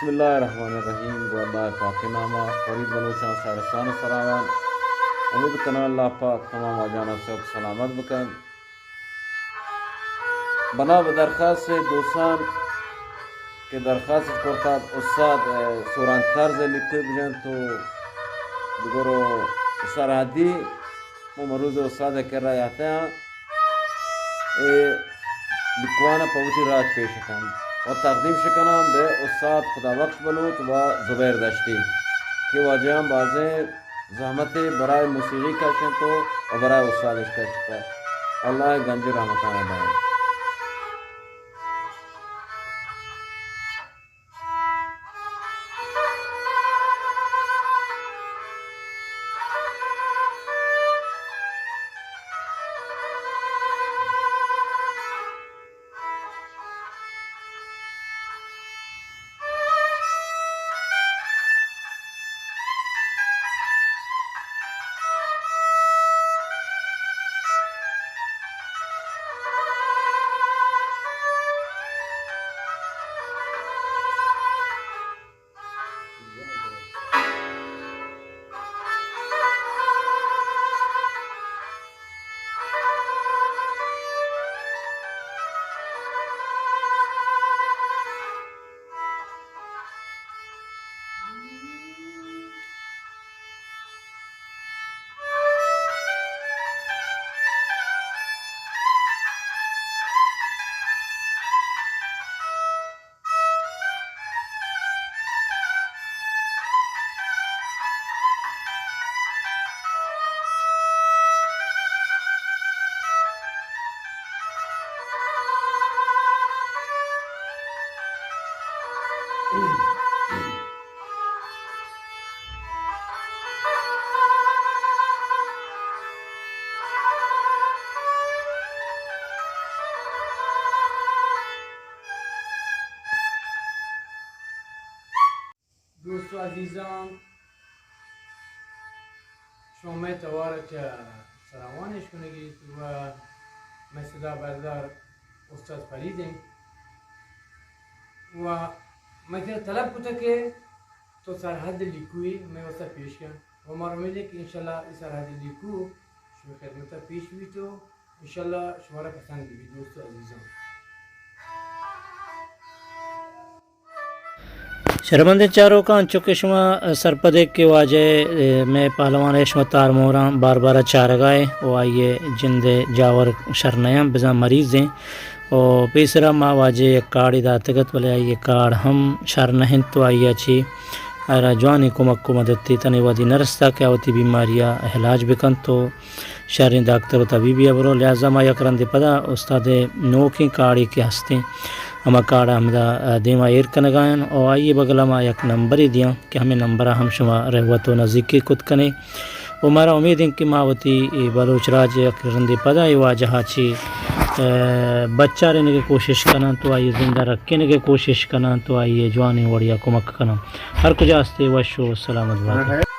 بسم اللہ الرحمن الرحیم۔ گوں اللہ پاک ءِ نام ءَ فرید بلوچاں سارسان ءُ سراوان۔ امید کناں اللہ پاک تمام واجہاں سب سلامت بکن۔ بنا بہ درخواست دوستان کہ درخواست کرتگ استاد، اے، سوران طرز لیکوی بجنت تو بگرو سرحدی۔ ما مروز استاد کرا یاتیاں۔ اے لیکوان پہ وتی راج پیش کناں و تقدیم شکناں بہ استاد خدا بخش بلوچ و زبیر دشتی کہ واجہاں بازیں زحمتے برای موسیقی کشنت و برای استادش کشتہ۔ اللہ گنج رحمتان بارے۔ دوست و عزیزان، شما مئے توار ءَ چہ سراوان اشکنگیت و مئے صدا بردار استاد فرید انت و مئے کرا طلب کتگ کہ تو سرحد لیکوی مئے واسطہ پیش کن و مارا امید انت کہ انشاءاللہ اے سرحد لیکو شمئے خدمت ءَ پیش بیت و انشاءاللہ شمارا پسند بہ بیت، دوست و عزیزان۔ شرمندیں چاروکاں، انچو کہ شما سرپد ئے کہ واجہ، اے، مئے پہلوان ءَ شما تار موراں بار بار ءَ چارگا ئے و آئی ءِ جند ءِ جاور شر نیاں، بزاں مریض ایں و پیسرا ما واجہ ءَ یک کارڈے داتگ ات، بلے آئی ءِ کارڈ ہم شر نہ انت و آئی ءَ چہ آرا جوانیں کمک و مدتے تنے وہدی نہ رستہ کہ آ وتی بیماری ءَ علاج بکنت و شریں داکتر و طبیبے ءَ برو۔ لہذا ما یک رندے پدا استاد ءِ نوکیں کارڈے کہ ہستیں، ہما کارڈ ءَ ہمدا دیما ایر کنگا ایں و آئی ءِ بگل ءَ ما یک نمبرے دیاں کہ ہمے نمبر ءَ ہم شما رہوت و نزیکی کت کنے۔ و مارا امید انت کہ ما وتی اے بلوچ راج ءَ یک رندے پدا اے واجہ ءَ چہ، اے، بچارینگ ءِ کوشش کناں تو آئی ءِ زند ءَ رکینگ ءِ کوشش کناں تو آئی ءَ جوانیں وڑے ءَ کمک کناں۔ ہر کجا ہستے وش و سلامت بات۔